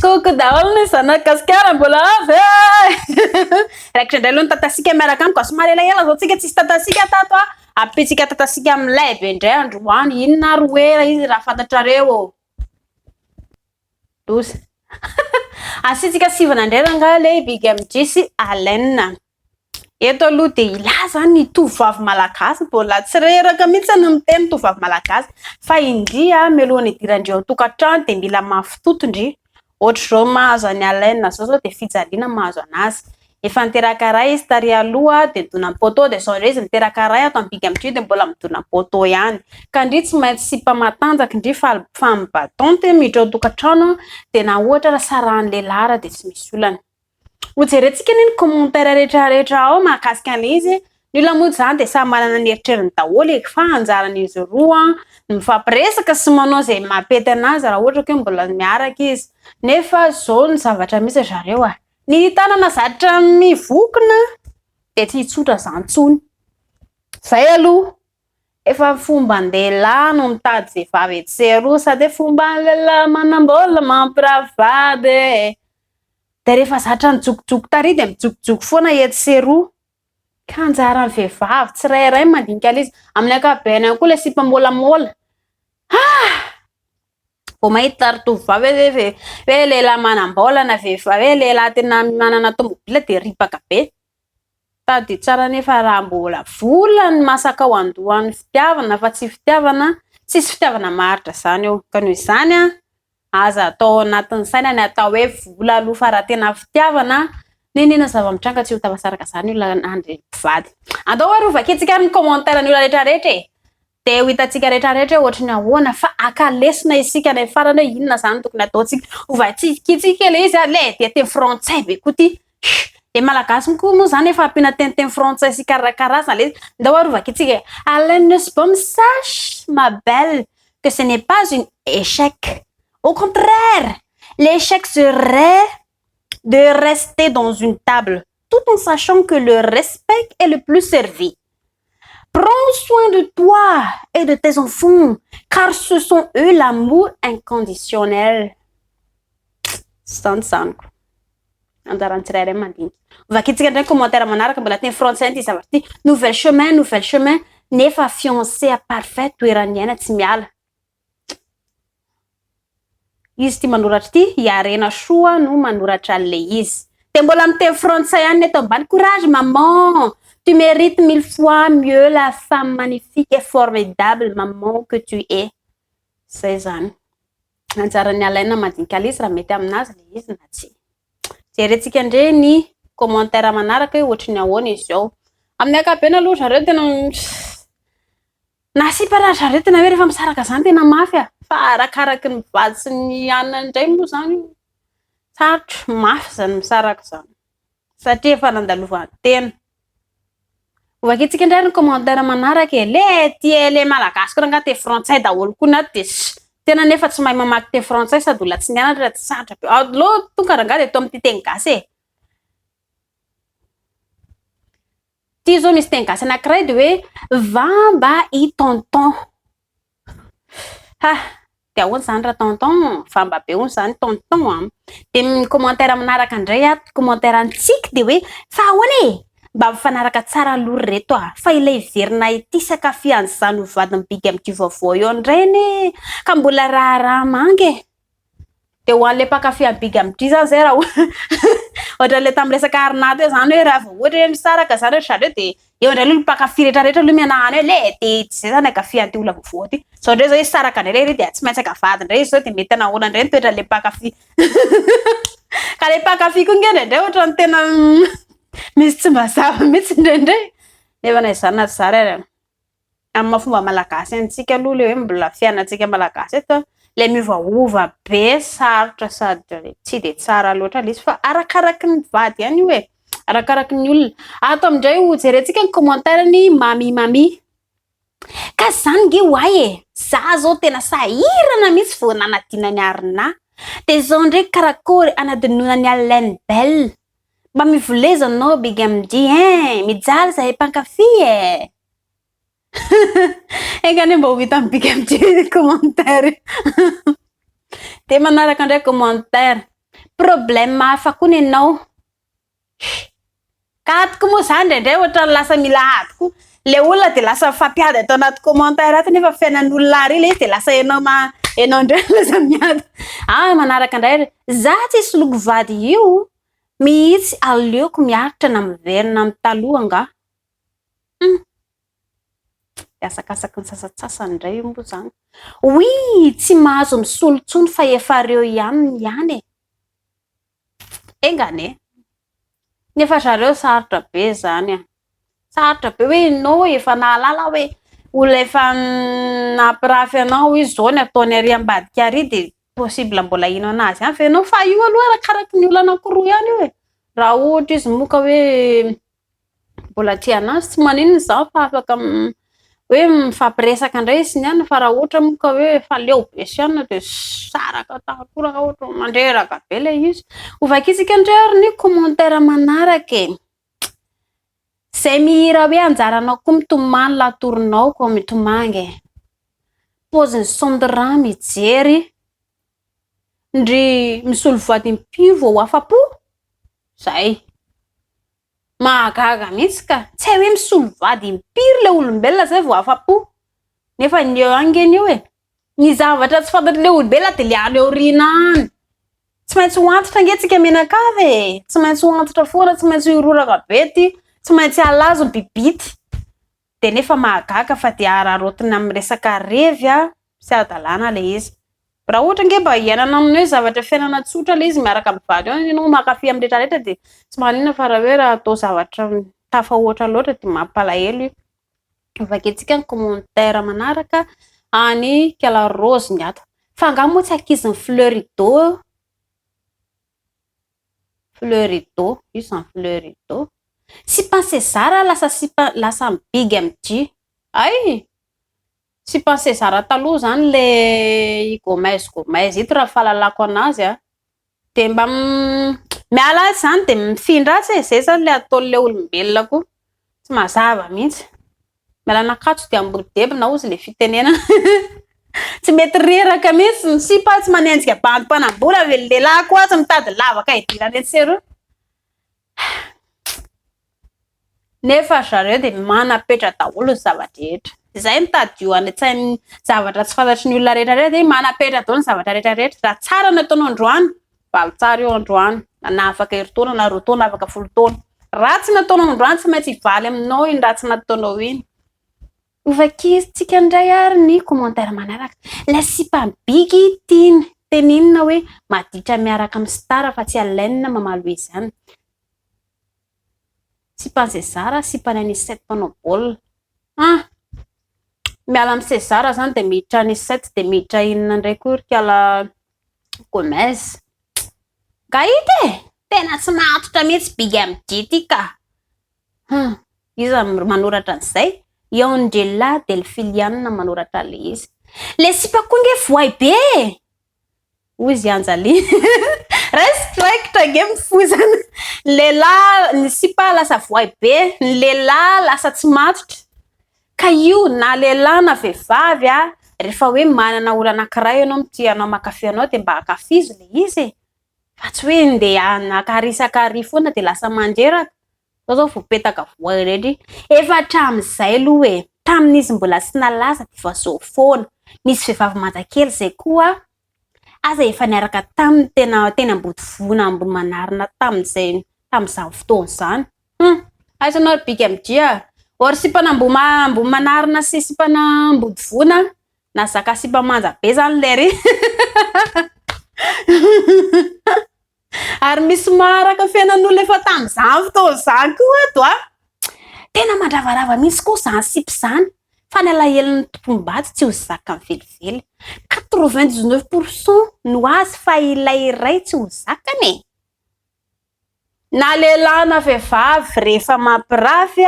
Coucou daholo ny zanak'i Gasikara mbola avy e! Raikitra indray aloha ny tatasika miaraka amiko, somary elaela zao tsika tsisy tatasika tato a, ampitsika tatasika milay be indray androany, inona ary hoe izy raha fantatrareo ô? Loza. Asiantsika sivana indray rangahy le Big MJ sy Alain. Eto aloha dia hilaza ny tovovavy malagasy, mbola tsy reraka mihitsy ny miteny tovovavy malagasy fa indry a, mialohan'ny hidiran-dry ao an-tokantrano dia mila mafy toto ndry, ohatr'izao mahazo an'i Alain izao zao dia fijaliana mahazo an'azy, efa niteraka ray izy tary aloha dia nidona ny poteau dia izao indray izy niteraka ray ato amin'ny Big MJ dia mbola midona poteau ihany, ka ndry tsy maintsy sipa matanjaka ndry femme battante miditra ao an-tokantrano dia na ohatra ary sarahan'ny lehilahy ary dia tsy misy olana. Ho jerentsika anie ny commentaire rehetra rehetra ao mahakasika an'ilay izy, ny olona moa izany dia samy manana ny eritreriny daholo e, fa anjaran'izy roa ny mifampiresaka sy manao izay mampety an'azy raha ohatra ka hoe mbola miaraka izy, nefa izao ny zavatra misy ry zareo a, ny tanana zatra mivokona dia tsy hitsotra izany intsony, izay aloha, efa fomban-dehilahy no mitady vehivavy etsy sy eroa sady hoe fomban'ny lehilahy manam-bola mampiravady e. Dia rehefa zatra nijokojoko tary dia mijokojoko foana etsy sy eroa. Ka anjaran'ny vehivavy tsirairay ny mandinika an'ilay izy. Amin'ny ankapobeny ihany koa ilay sipa môlamôla. Ah! Vao mahita ry tovovavy hoe ve hoe lehilahy manam-bola na vehivavy hoe lehilahy tena manana tomobila dia ripaka be. Tadidio tsara anefa raha mbola vola ny masaka ao an-dohan'ny fitiavana fa tsy fitiavana, tsisy fitiavana maharitra izany eo. Ka noho izany an, Aza atao ao anatin'ny saina ny atao hoe vola aloha fa raha tena fitiavana n'inon'inona zava-mitranga tsy ho tafasaraka izany olona andry mpivady. Andao ary ho vakintsika ary ny commentaire ny olona rehetra rehetra e! Dia ho hitantsika rehetra rehetra hoe ohatry ny ahoana fa haka lesona isika any amin'ny farany hoe inona izany no tokony ataontsika. Ho vakintsika ilay izy ary le dia teny frantsay be koa ity. Dia malagasy koa moa izany efa ampiana teniteny frantsay sy karazana ilay izy. Andao ary ho vakintsika e! Alain Nussbaum sache ma belle que ce n'est pas une échec. Au contraire, l'échec serait de rester dans une table tout en sachant que le respect est le plus servi. Prends soin de toi et de tes enfants, car ce sont eux l'amour inconditionnel. Zany zaniko. Anjaran'ny tsirairay mandinika. Vakintsika indray ny commentaire manaraka mbola teny frantsay ity zavatra ity. Nouvelle chemin, nouvelle chemin, nefa fiancé parfait toeran'ny aina tsy miala. Izy ity manoratra ity, i Harena Soa no manoratra an'ilay izy. Dia mbola miteny frantsay ihany ny eto ambany. Courage maman, tu mérites mille fois mieux la femme magnifique et formidable maman que tu es. Zay zany. Anjaran'ny Alain mandinika ilay izy raha mety aminazy ilay izy na tsia. Jerentsika indray ny commentaire manaraka hoe ohatry ny ahoana izy ao. Amin'ny ankapobeny aloha zareo tena na sipa raha zareo tena hoe rehefa misaraka izany tena mafy a. Fa arakaraky ny mivady sy ny anona indray moa izany sarotra, mafy izany misaraka izany satria efa nandalovan'ny tena. Hovakintsika indray ny commentaire manaraka e. Le ty le malagasy koa rangahy teny frantsay daholo koa ny ato dia tena nefa tsy mahay mamaky teny frantsay sady olona tsy nianatra tsy sarotra be. Aleo tonga rangahy dia atao amin'ity teny gasy e. Ity izao misy teny gasy anankiray dia hoe vamba i tonton. Ha! Dia ahoana izany ra tonton? Vamba be hono izany tonton an! Dia ny commentaire manaraka indray ato, commentaire an'i Tsiky dia hoe fa ahoana e? Mba mifanaraka tsara aloha ry reto a! Fa ilay hiverina ity sakafy an'izany ho vadin'i Big amin'ity vaovao eo indray anie ka mbola raharaha manga e! Dia ho an'ilay mpankafy an'i Big MJ izany izay raha ohatran'ilay tamin'ny resaka Arna teo izany hoe raha vao ohatra hoe misaraka izany ry zareo dia eo indray aloha ny mpankafy rehetra rehetra aloha mihanahana hoe le dia tsy izay izany hankafy an'ity olona vaovao ity. Izao indray izao hisaraka indray lery dia tsy maintsy haka vady indray izy izao dia mety hanao ahoana indray ny toetran'ilay mpankafy. Ka ilay mpankafy koa ange indraindray ohatran'ny tena misy tsy mazava mihitsy indraindray. Nefa na izany na tsy izany ary Amin'ny maha fomba malagasy antsika aloha ilay hoe mbola fiainantsika malagasy eto ilay miovaova be sarotra sady tsy dia tsara loatra ilay izy fa arakaraky ny mpivady ihany io e, arakaraky ny olona. Ato amin'indray ho jerentsika ny commentaire-n'i Mamy Mamy. Ka izany nge ho ahy e, za zao tena sahirana mihitsy vao nanadino an'i Arna. Dia izao indray karakory anadinoana an'i Alain Bell. Mba mivoleza anao Big MD hein, mijaly zahay mpankafy e. Enga anie mba ho hita amin'ny bika amin'ity commentaire. Dia manaraka indray commentaire. Problème hafa koa nenao. Ka ato koa moa zany indraindray ohatran'ny lasa mila ady koa. Le olona dia lasa mifampiady ato anaty commentaire ato nefa fiainan'olona ary ilay izy dia lasa ianao ma ianao indray no lasa miady. Ah manaraka indray ary za tsy hisoloky vady io mihitsy aleoko miaritra na miverina amin'ny taloha angaha. Hum. Asakasaky ny sasantsasany indray io moa izany. Oui, tsy mahazo misolo intsony fa efa reo ihany ny ihany e. Enga anie. Nefa zareo sarotra be izany a. Sarotra be hoe ianao efa nahalala hoe olona efa nampirafy anao izy izao ny ataony ary ambadika ary dia possible mbola hino anazy ihany ve ianao? Fa io aloha arakaraky ny olona anankiroa ihany io e. Raha ohatra izy moa ka hoe mbola tia anazy tsy maninona izany fa afaka hoe mifampiresaka indray izy sy ny anona fa raha ohatra moa ka hoe efa leo be sy anona dia saraka tanteraka ohatra mandreraka be ilay izy. Hovakintsika indray ary ny commentaire manaraka e. Izay mihira hoe anjaranao koa mitomany latorinao koa mitomany e. Paozin'i Sandra mijery ndry misolo vady impiry vao ho afa-po? Zay. Mahagaga mihitsy ka. Tsy hay hoe misolo vady impiry ilay olombelona zay vao afa-po. Nefa ny eo ihany nge ny eo e. Ny zavatra tsy fantatr'ilay olombelona dia ilay any aoriana any. Tsy maintsy ho antitra ange tsika mianakavy e. Tsy maintsy ho antitra foana, tsy maintsy hiroraka be ity, tsy maintsy halazo ny bibity. Dia nefa mahagaga fa dia araraotina amin'ny resaka revy sy hadalana ilay izy. Raha ohatra ange mba hiainana amin'ny hoe zavatra fiainana tsotra ilay izy miaraka amin'ny vady ao ianao mankafy amin'ny rehetra rehetra dia tsy maninona fa raha hoe raha atao zavatra tafahoatra loatra dia mampalahelo io. Vakintsika ny commentaire manaraka any Ikala Rose ny ato. Fa angaha moa tsy ankizin'i Fleurido? Fleurido, io izany Fleurido. Sipan'i César lasa sipa lasa big MJ. Hay! Sipan'i César taloha izany ilay i Gomez Gomez ito raha ny fahalalako anazy a. Dia mba miala atsy izany dia mifindra atsy e, izay izany ilay ataon'ilay olombelona koa. Tsy mazava mihitsy. Miala an'Ankatso dia Ambodidebina hozy ilay fitenenana. Tsy mety reraka mihitsy ny sipa tsy manenjika bandy mpanambola ve ny lehilahy koa tsy mitady lavaka hidirana etsy sy eroa. Nefa ry zareo dia manam-petra daholo ny zava-drehetra. Izay no tadidio any an-tsain'ny zavatra tsy fantatry ny olona rehetra rehetra dia manam-petra daholo ny zavatra rehetra rehetra. Raha tsara ny ataonao androany, valy tsara io androany, na afaka herintaona na 2 taona, afaka 10 taona. Ratsy ny ataonao androany tsy maintsy hivaly aminao iny ratsy nataonao iny. Hovakintsika indray ary ny commentaire manaraka. Ilay sipa bigy tiany tenenina hoe maditra miaraka amin'ny star fa tsy Alain mamaly hoe izany. Sipan'i César, sipan'i Anicet mpanao baolina. Ah! Miala amin'i César izany dia miditra Anicet dia miditra inona indray koa ry kala Gomez. Gahita e! Tena tsy matotra mihitsy Big MJ ity ka. Hum, iza no manoratra an'izay? I Angela Delfiliana manoratra an'ilay izy. Ilay sipa koa nge voay be e! Hoy izy Anjali. Raisiko raikitra nge mifozana. Ny lehilahy, ny sipa lasa voay be, ny lehilahy lasa tsy matotra. Ka io na lehilahy na vehivavy a, rehefa hoe manana olona anankiray ianao mitia anao mankafy anao dia mba ankafizo ilay izy e. Fa tsy hoe ndeha haka ary foana dia lasa mandreraka. Zao zao voapetaka voa irery. Efa hatramin'izay aloha e. Tamin'izy mbola tsy nalaza dia efa zao foana. Nisy vehivavy manja kely izay koa aza efa niaraka taminy tena teny Ambodivona Ambohimanarina tamin'izay tamin'izany fotoana izany. Hum, aiza ianao ry Big MJ a? Or sipana Ambohimanarina sy sipana Ambodivona nahazaka sipa manja be izany lery. Ary misy maharaka fiainan'olona efa tamin'izany fotoana izany koa ato a. Tena mandravarava mihitsy koa izany sipa izany. Fa ny alahelon'ny tompom-bady tsy ho zakany velively. 99 pour cent no azy fa ilay iray tsy ho zakany e. Na lehilahy na vehivavy rehefa mampirafy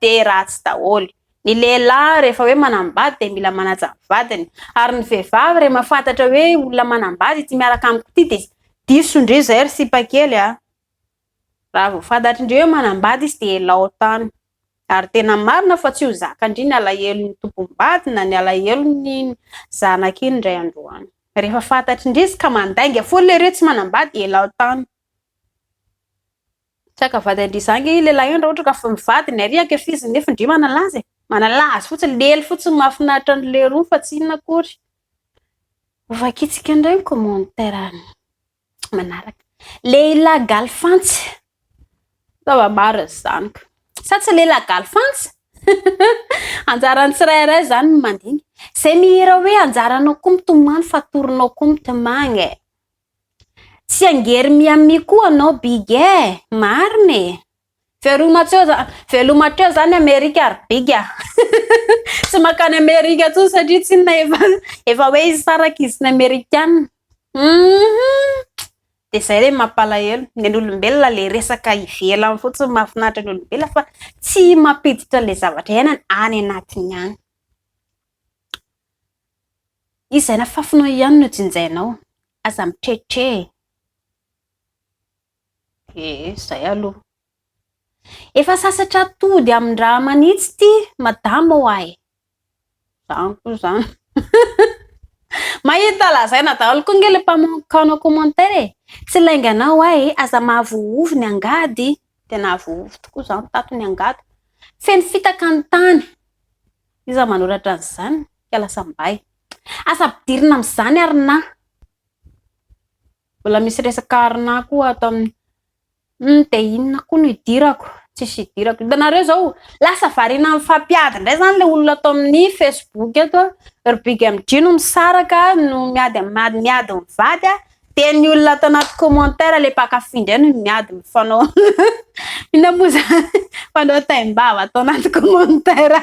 dia ratsy daholo. Ny lehilahy rehefa hoe manambady dia mila manaja ny vadiny. Ary ny vehivavy rehefa mahafantatra hoe olona manambady ity miaraka amiko ity dia diso ndry izay ry sipa kely a. Raha vao fantatry ndry hoe manambady izy dia elao tany. Ary tena marina fa tsy ho zaka ndry ny alahelon'ny tompom-bady na ny alahelon'ny zanaka iny indray andro any. Rehefa fantatry ndry izy ka mandainga foana lery hoe tsy manambady, elao tany. Tsy haka vady an-dry zany nge io lehilahy io raha ohatra ka mivady ny ary ankafiziny nefa ndry manala azy e. Manala azy fotsiny, lely fotsiny mahafinaritra an'i leroa fa tsy inona akory. Hovakintsika indray ny commentaire manaraka. Lehilahy galifantsy. Zava-marina izany ka. Sa tsy lehilahy galifantsy? Anjaran'ny tsirairay izany no mandinika. Izay mihira hoe anjaranao koa mitomany fa torinao koa mitomany e. Tsy angery Miami koa anao Big e. Marina e. Veloma hatreo za- veloma hatreo zany Amerika ry Big a. Tsy mankany Amerika intsony satria tsinona efa efa hoe hisaraka izy sy ny Amerikana. Hum. Dia izay re mampalahelo, ny an'olombelona ilay resaka ivelany fotsiny mahafinaritra ny olombelona fa tsy mampiditra ilay zavatra iainany any anatiny any. Izay nafafinao ihany no jinjainao, aza mitretre e. Ee, izay aloha. Efa sasatra tody amin-draha manitsy ity madama oa e. Zany koa zany. Mahita lazaina daholo koa nge le mpanao commentaire e. Tsy lainganao oa e, aza mahavohovy ny angady. Tena avohovy tokoa zany tato ny angady. Feno fitaka ny tany. Iza manoratra an'izany? Ka lasa mbay. Aza ampidirina amin'izany ary na. Mbola misy resaka arina koa ato amin'ny Hum dia inona koa no idirako? Tsisy idirako. Hitanareo izao, lasa variana mifampiady indray izany ilay olona ato amin'ny Facebook eto. Ry Big MJ no misaraka, no miady miady miady mivady, dia ny olona ato anaty commentaire ilay mpankafy indray no miady mifanao inona moa izany? Mifanao taim-bava ato anaty commentaire.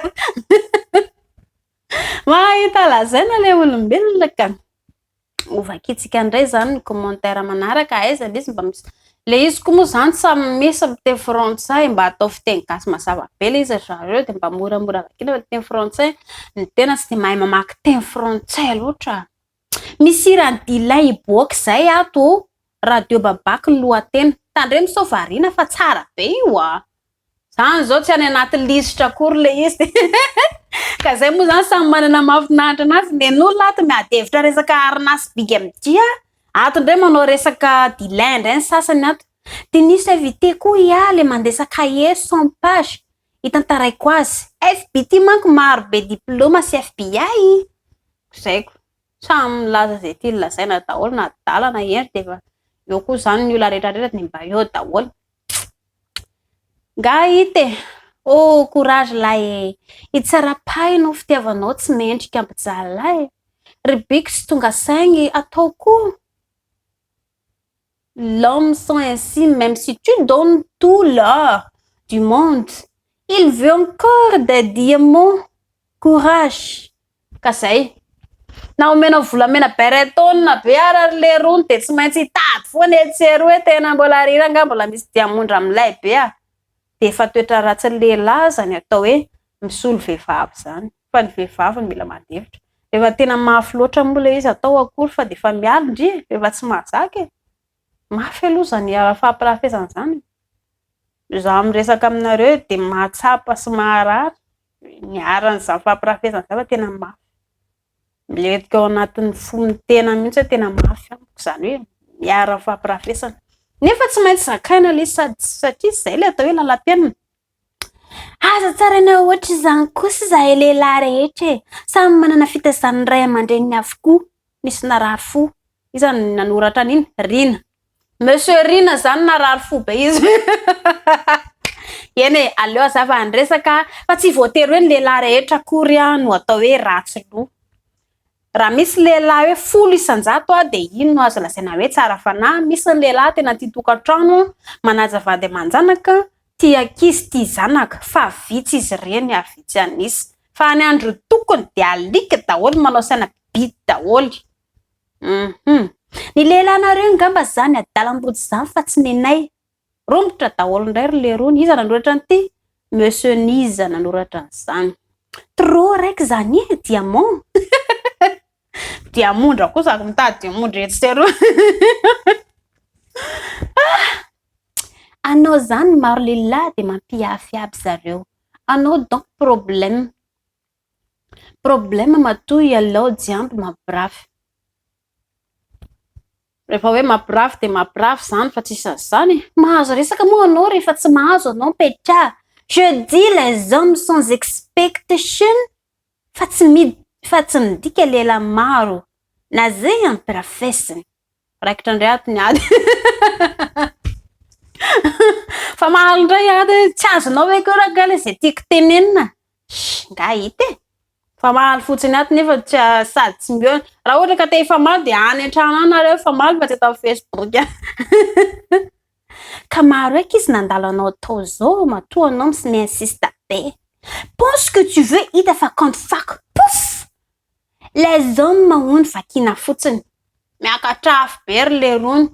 Mahita lazaina ilay olombelona ka. Hovakintsika indray izany ny commentaire manaraka, aiza ilay izy mba misy, ilay izy koa moa izany samy misy miteny frantsay mba atao fiteny gasy mazava be ilay izy ry zareo dia mba moramora vakiana fa teny frantsay ny tena tsy dia mahay mamaky teny frantsay loatra. Misy hiran'i Dylan hiboaka izay ato ô, Radio Babaky ny lohateny, tandremo sao variana fa tsara be io a! Zany zao tsy any anaty lisitra akory le izy ka zay moa zany samy manana mahafinaritra anazy, nen'olona ato miady hevitra resaka arina sy big MJ a, ato ndray manao resaka dilin ndray ny sasany ato, de nisy invité koa i le mandesa cahier 100 page hitantaraiko azy, FBT manko maro be diploma sy FBI, zay ko. Samy milaza izay tiany lazaina daholo na adala na hendry dia efa eo koa izany ny olona rehetra rehetra dia mba eo daholo. Nga hita e! Oh courage lahy e! Itsarapay no fitiavanao tsy mendrika ampijaly lahy e! Ry Bix tonga saigny atao koa l'homme sont ainsi même si tu donnes tout l'or du monde il veut encore des diamants courage ka zay na omenao volamena beretonina be ara ry lerony dia tsy maintsy hitady foana etsy sy eroa hoe tena mbola ry rangahy mbola misy diamondra milay be ah dia efa toetra ratsin'ny lehilahy izany atao hoe misolo vehivavy izany fa ny vehivavy no mila mandefitra rehefa tena mafy loatra moa ilay izy atao akory fa dia efa miala ndry e rehefa tsy mahazaka e mafy aloha izany fampirafesana izany izaho miresaka aminareo dia mahatsapa sy maharary niharan'izany fampirafesana izany fa tena mafy. Milentika ao anatin'ny fon'ny tena mihitsy hoe tena mafy amiko izany hoe miharan'ny fampirafesana. Nefa tsy maintsy zakaina ilay izy sady satria izay ilay atao hoe lalam-piainana. Aza tsaraina ohatr'izany kosa izahay lehilahy rehetra e! Samy manana fitaizan'ny ray aman-dreniny avokoa. Nisy narary fo. Iza no nanoratra an'iny? Rina. Monsieur Rina zany narary fo be izy. Eny e, aleo hazava ny resaka fa tsy voatery hoe ny lehilahy rehetra akory no atao hoe ratsy loha. Raha misy lehilahy hoe 10% dia iny no azo lazaina hoe tsara fanahy. Misy ny lehilahy tena tia tokantrano, manaja vady aman-janaka, tia ankizy, tia zanaka fa vitsy izy ireny ary vitsy an'isa. Fa any andro tokony dia alika daholo manao saina biby daholo. Hum. Ny lehilahinareo ngamba zany adalam-body zany fa tsy nenay. Romotra daholo indray ry lerony. Iza nanoratra an'ity? Monsieur Niza nanoratra an'izany. Trop raiky zany e, diamond. Diamondra koa sady mitady diamondra etsy sy eroa. Anao zany maro lehilahy dia mampihafy aby zareo. Anao donc problème. Problème matoa ialao jiaby mampirafy. Rehefa hoe mampirafy dia mampirafy izany fa tsisy an'izany e. Mahazo resaka moa anao rehefa tsy mahazo anao mipetraha. Je dis les hommes sans expectation fa tsy mid fa tsy midika lehilahy maro na zay ampirafesiny. Raikitra indray ato ny ady. Fa mahazo indray ady tsy azonao ve koa rangahy izay tiako tenenina? Shh, nga hita e. Famaly fotsiny ato nefa tsy sady tsy mihaona. Raha ohatra ka te hifamaly dia any an-trano any nareo hifamaly fa tsy eto amin'ny Facebook. Ka maro eky izy nandalo anao tao zao matoa anao misy mi-insiste be. Pense que tu veux hita fa compte fako. Pouf! Les hommes hono vakiana fotsiny. Miakatra afo be ry lerony.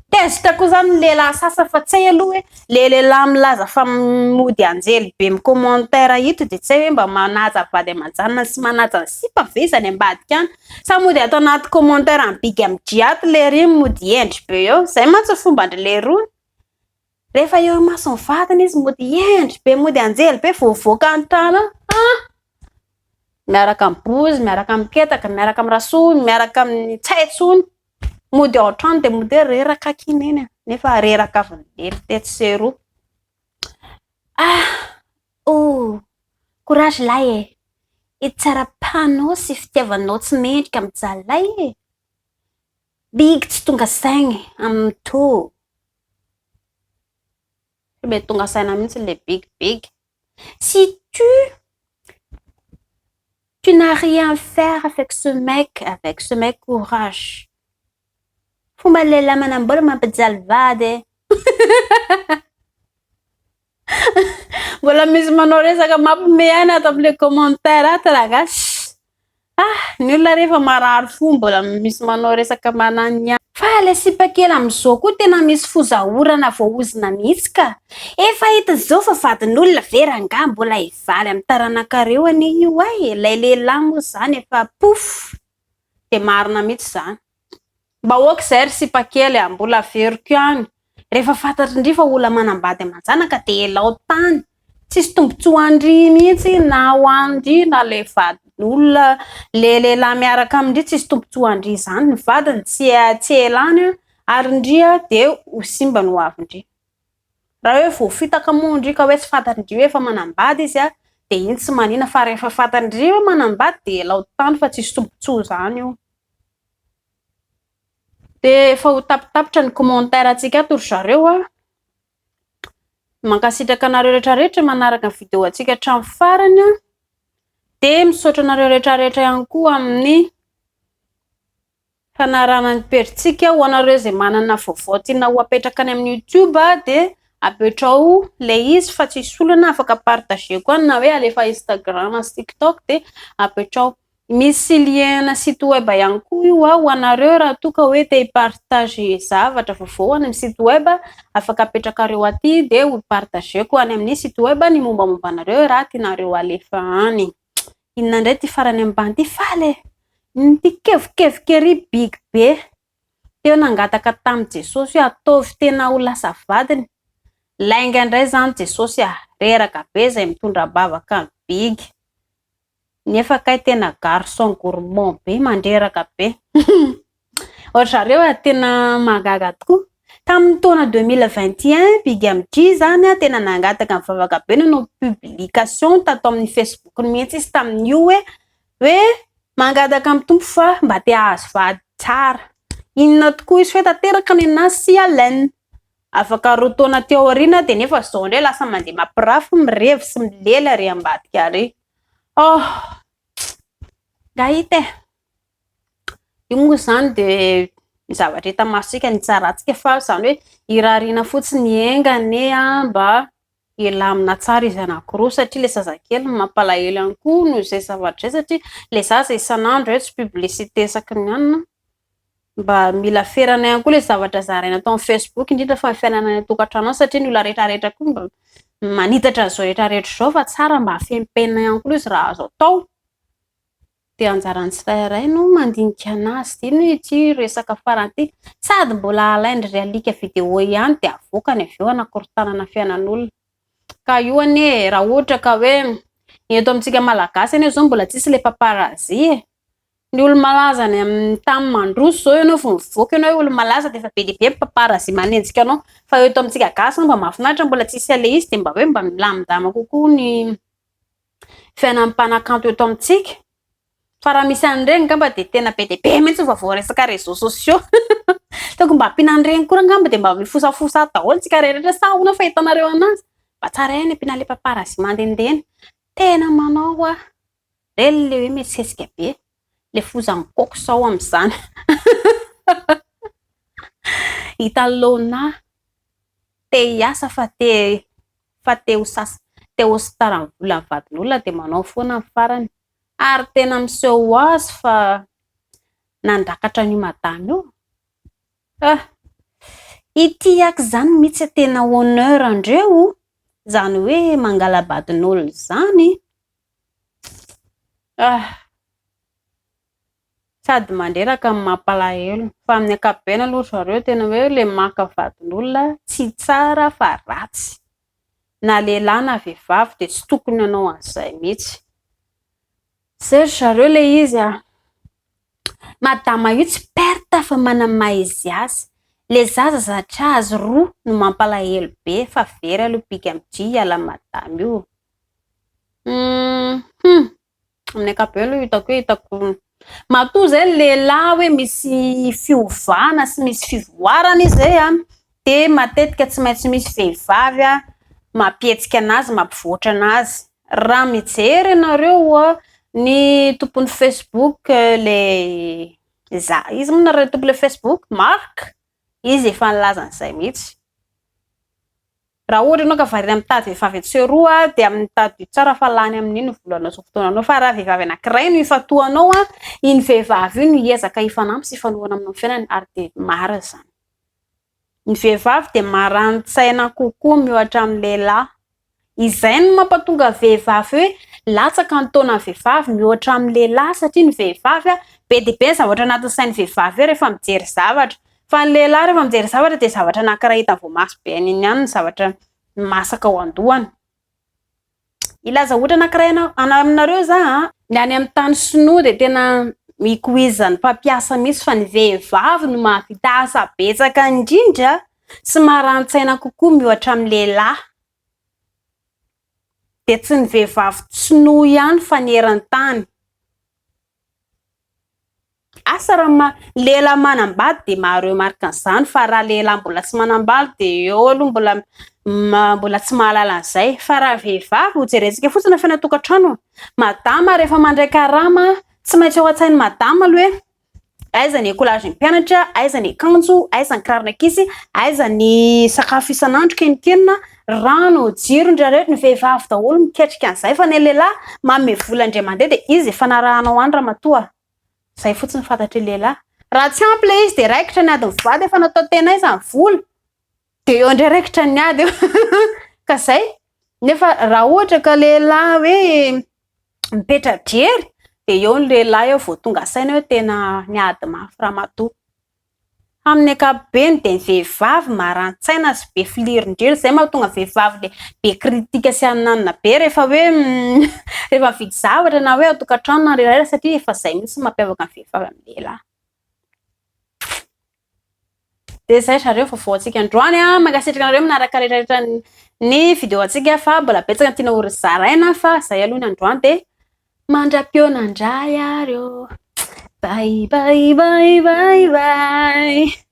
Tezitra koa zany ny lehilahy sasany fa tsy hay aloha hoe le lehilahy milaza fa mody anjely be mi-commentaire ito dia tsy hay hoe mba manaja vady aman-janany sy manaja ny sipa ve izy any ambadika any sa mody ato anaty commentaire any big MJ ato lery iny mody hendry be eo. Zay mantsy ny fomban-dry lerony. Rehefa eo imason'ny vadiny izy mody hendry be, mody anjely be vao mivoaka ny trano ah! Miaraka amin'ny bozy, miaraka amin'ny ketaka, miaraka amin'ny rasoa, miaraka amin'ny tsy hay intsony. Mody ao an-trano dia mody hoe reraka akia neny a! Nefa reraka avy nilely tetsy sy eroa. Ah! Oh! Courage lahy e! Itsara-panao sy fitiavanao tsy mendrika mijaly lahy e! Big tsy tonga saigny amin'ny tô. Tsy mety tonga saina mihitsy le big big. Si tu tu n'as rien faire avec ce mec, avec ce mec courage. Fomba lehilahy manambola mampijaly vady e. Mbola misy manao resaka mampime aina ato amin'ilay commentaire ato rangahy. Ah, ny olona rehefa marary fo mbola misy manao resaka mananihany. Fa ilay sipa kely amin'izao koa tena misy foza orana voaozona mihitsy ka. Efa hita izao fa vadin'olona ve rangahy mbola hivaly amin'ny taranakareo anie io ay, ilay lehilahy moa izany efa pouf. Dia marina mihitsy izany. Mba ok izay ry sipa kely a, mbola averiko ihany, rehefa fantatry ndry fa olona manambady aman-janaka dia elao tany, tsisy tombotsoa ho an-dry mihitsy na ho an-dry na le vadin'olona, le lehilahy miaraka amin-dry tsisy tombotsoa ho an-dry izany, ny vadiny tsy tsy elany ary ndry dia ho simba ny ho avin-dry. Raha hoe voafitaka moa ndry ka hoe tsy fantatry ndry hoe efa manambady izy dia iny tsy manina fa rehefa fantatry ndry hoe manambady dia elao tany fa tsisy tombotsoa izany io. Dia efa ho tapitapitra ny commentaire antsika ato ry zareo a. Mankasitraka anareo rehetra rehetra manaraka ny vidéo antsika hatramin'ny farany a. Dia misaotra anareo rehetra rehetra ihany koa amin'ny fanarahana ny pejintsika. Ho anareo izay manana vaovao tiana ho apetraka any amin'ny YouTube dia apetrao ilay izy fa tsisy olana, afaka partager-ko any na hoe alefa Instagram sy TikTok dia apetrao. Misy lien-na site web ihany koa io ho anareo raha toa ka hoe te hi-partage zavatra vaovao any amin'ny site web, afaka apetrakareo aty dia ho partager-ko any amin'ny site web ny mombamomba anareo raha tianareo alefa any. Inona indray ity farany ambany ity? Faly e! Inona ity kevokevoka ery big be. Teo nangataka tamin'i Jesosy hoe ataovy tena ho lasa vadiny. Lainga indray izany Jesosy a! Reraka be izay mitondra am-bavaka an'i Big. Nefa kay tena garçon gourmand be, mandreraka be. Ry zareo a, tena mahagaga tokoa. Tamin'ny taona 2021, Big MJ zany a, tena nangataka nivavaka be nanao publication tato amin'ny Facebook-ny mihitsy izy tamin'io hoe hoe mangataka amin'ny Tompo fa mba te hahazo vady tsara. Inona tokoa izy fa hoe tanteraka ny anazy sy Alain. Afaka roa taona teo aoriana dia nefa izao indray lasa mandeha mampirafy, mirevy sy milely ary ambadika ary. Oh! Nga hita e! Io moa izany dia ny zavatra hita masontsika ny hitsarantsika fa izany hoe irariana fotsiny enga anie mba hilamina tsara izy anankiroa satria ilay zazakely no mampalahelo ihany koa noho izay zavatra izay satria ilay zaza isan'andro hoe tsy publicité isaky ny anona. Mba mila ferana ihany koa ilay zavatra zaraina ato amin'ny Facebook indrindra fa ny fiainana any an-tokantrano any satria ny olona rehetra rehetra koa mba manitatra an'izao rehetra rehetra izao fa tsara mba afenimpenina ihany koa ilay izy raha azo atao. Dia anjaran'ny tsirairay no mandinika anazy. Ity no ity resaka farany ity. Sady mbola alain-dry alika vidéo ihany dia avoakany avy eo hanakorontanana fiainan'olona. Ka io anie raha ohatra ka hoe ny eto amintsika malagasy anie izao mbola tsisy ilay paparazzi e. Ny olo-malaza any amin'ny tany mandroso izao ianao vao mivoaka ianao hoe olo-malaza dia efa be dia be ny paparazzi manenjika anao. Fa eto amintsika gasy mba mahafinaritra mbola tsisy an'ilay izy dia mba hoe mba milamindamina kokoa ny fiainan'ny mpanakanto eto amintsika. Fa raha misy an'ireny angamba dia tena be dia be mihitsy ny vaovao resaka réseaux sociaux. Tokony mba ampiana an'ireny koa angamba dia mba mifosafosa daholo tsika rehetra sa ahoana fahitanareo anazy? Mba tsara ihany ampiana an'ilay paparazzi mandehandeha. Tena manao hoa. Ireny ilay hoe mihetsiketsika be. Ilay foza mikaoka izao amin'izany. Hitan'i Laona te hiasa fa te fa te ho sasa te ho star amin'ny volan'ny vadin'olona dia manao foana ny farany. Ary tena miseho ho azy fa nandakatra an'io madama io. Ah! Ity aky izany mihitsy tena honneur andreo, izany hoe mangala-badin'olona izany. Ah! Sady mandreraka no mampalahelo. Fa amin'ny ankapobeny aloha ry zareo tena hoe ilay maka vadin'olona tsy tsara fa ratsy. Na lehilahy na vehivavy dia tsy tokony hanao an'izay mihitsy. Izay ry zareo ilay izy a. Madama io tsy perte fa manana maha izy azy. Ilay zaza zatra azy roa no mampalahelo be fa very aloha big MJ hiala amin'i madama io. Hum. Amin'ny ankapobeny aloha hitako hoe hitako matoa izay ny lehilahy hoe misy fiovana sy misy fivoarana izy izay an, dia matetika tsy maintsy misy vehivavy mampihetsika anazy, mampivoatra anazy. Raha mijery ianareo an, ny tompon'ny Facebook ilay iza iza moa anaran'ilay tompon'ilay Facebook? Mark, izy efa nilaza an'izay mihitsy. Raha ohatra ianao ka variana mitady vehivavy etsy sy eroa dia amin'ny tadidio tsara fa lany amin'iny ny volanao sy ny fotoananao. Fa raha vehivavy anankiray no ifantohanao, iny vehivavy io no hiezaka hifanampy sy hifanohana aminao amin'ny fiainana ary dia marina izany. Ny vehivavy dia marani-tsaina kokoa miohatra amin'ny lehilahy. Izay no mampatonga vehivavy hoe latsaka ny taonan'ny vehivavy miohatra amin'ny lehilahy satria ny vehivavy be dia be ny zavatra anatin'ny sain'ny vehivavy eo rehefa mijery zavatra. Fa ny lehilahy rehefa mijery zavatra dia zavatra anankiray hita voamaso be any iny ihany ny zavatra masaka ao an-dohany. Hilaza ohatra anankiray aminareo za an, ny any amin'ny tany sinoa dia tena mikoizan'ny mpampiasa mihitsy fa ny vehivavy no mahavita asa betsaka indrindra sy marani-tsaina kokoa miohatra amin'ny lehilahy. Dia tsy ny vehivavy sinoa ihany fa ny eran-tany. Asa raha ma- lehilahy manambady dia maha remarque an'izany fa raha lehilahy mbola tsy manambady dia eo aloha mbola mbola tsy mahalala an'izay. Fa raha vehivavy ho jerentsika fotsiny ny fiainan-tokantrano, madama rehefa mandray karama tsy maintsy ao an-tsain'i madama aloha hoe aiza ny écolage-n'ny mpianatra, aiza ny akanjo, aiza ny kiraron'ankizy, aiza ny sakafo isan'andro kenonkenona, rano, jiro, ny rehetra, ny vehivavy daholo miketrika an'izay fa ny lehilahy manome vola indray mandeha dia izy efa narahanao any ramatoa. Izay fotsiny fantatry ny lehilahy. Raha tsy ampy ilay izy dia raikitra ny ady mivady efa natao tena aiza ny vola. Dia eo indray raikitra ny ady eo. Ka izay. Nefa raha ohatra ka lehilahy hoe mipetra-drery dia eo ny lehilahy eo vao tonga saina hoe tena niady mafy ramatoa. Amin'ny ankapobeny dia ny vehivavy marani-tsaina sy be filirindrina, izay mahatonga ny vehivavy le be kritika sy ananona be rehefa hoe rehefa mividy zavatra na hoe ao an-tokantrano na rehefa satria efa izay mihitsy no mampiavaka ny vehivavy amin'ny lehilahy. Dia izay zareo vaovao antsika androany an, mankasitraka anareo manaraka rehetra rehetra ny vidéo antsika fa mbola betsaka ny tiana ho zaraina fa izay aloha ny androany dia mandra-pihaona indray ary ô. Bye bye bye bye bye.